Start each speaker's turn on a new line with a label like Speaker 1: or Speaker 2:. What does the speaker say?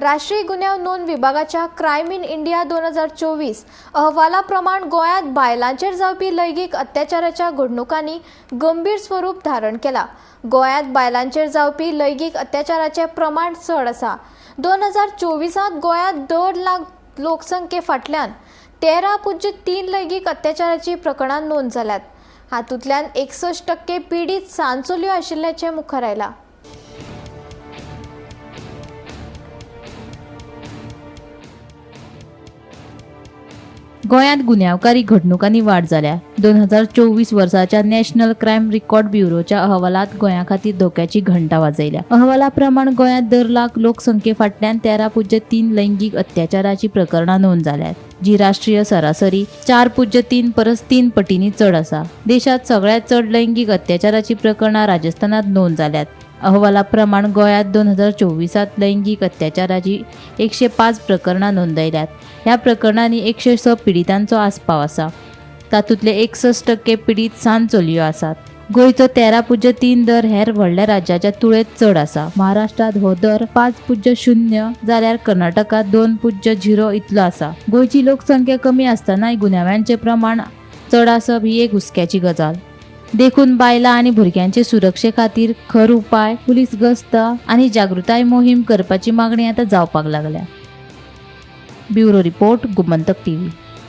Speaker 1: राष्ट्रीय गुन्यांव नोंद विभागाच्या क्रायम इन इंडिया 2024 अहवाला प्रमाण गोंयांत बायलांचेर जावपी लैंगीक अत्याचाराच्या घडणुकांनी गंभीर स्वरूप धारण केला. गोंयांत बायलांचेर जावपी लैंगीक अत्याचाराचें प्रमाण चड आसा. 2024 गोंयांत दर लाख लोकसंख्ये फाटल्यान 13.3 लैंगीक अत्याचाराचीं प्रकरणां नोंद जाल्यात. हातूंतल्यान 61% पिडीत सान चलयो आशिल्ल्याचें मुखार आयलां.
Speaker 2: गोंयांत गुन्यांवकारी घडणुकांनी वाड जाल्या. 2024 वर्साच्या नॅशनल क्रायम रिकॉर्ड ब्युरोच्या अहवालांत गोंया खातीर धोक्याची घंटा वाजयल्या. अहवाला प्रमाण गोंयांत दर लाख लोकसंख्ये फाटल्यान 13.3 लैंगीक अत्याचाराची प्रकरणां नोंद जाल्यात, जी राष्ट्रीय सरासरी 4.3 परस 3 पटींनी चड आसा. देशांत सगळ्यांत चड लैंगीक अत्याचाराची प्रकरणां राजस्थानांत नोंद जाल्यात. अहवाला प्रमाण गोंयांत 2024 लैंगीक अत्याचाराची 105 प्रकरणां नोंदयल्यात. ह्या प्रकरणांनी 106 पिडितांचो आस्पाव आसा. तातूंतले 61% पिडीत सान चलयो आसात. गोंयचो 13.3 दर हेर व्हडल्या राज्याच्या तुळेंत चड आसा. महाराष्ट्रांत हो दर 5.0 जाल्यार कर्नाटकांत 2.0 इतलो आसा. गोंयची लोकसंख्या कमी आसतनाय गुन्यांवांचें प्रमाण चड आसप ही एक हुस्क्याची गजाल. देखून बायलां आनी भुरग्यांचे सुरक्षे खातीर खर उपाय, पुलीस गस्त आनी जागृताय मोहीम करपाची मागणी आतां जावपाक लागल्या. Bureau report, Gomantak TV.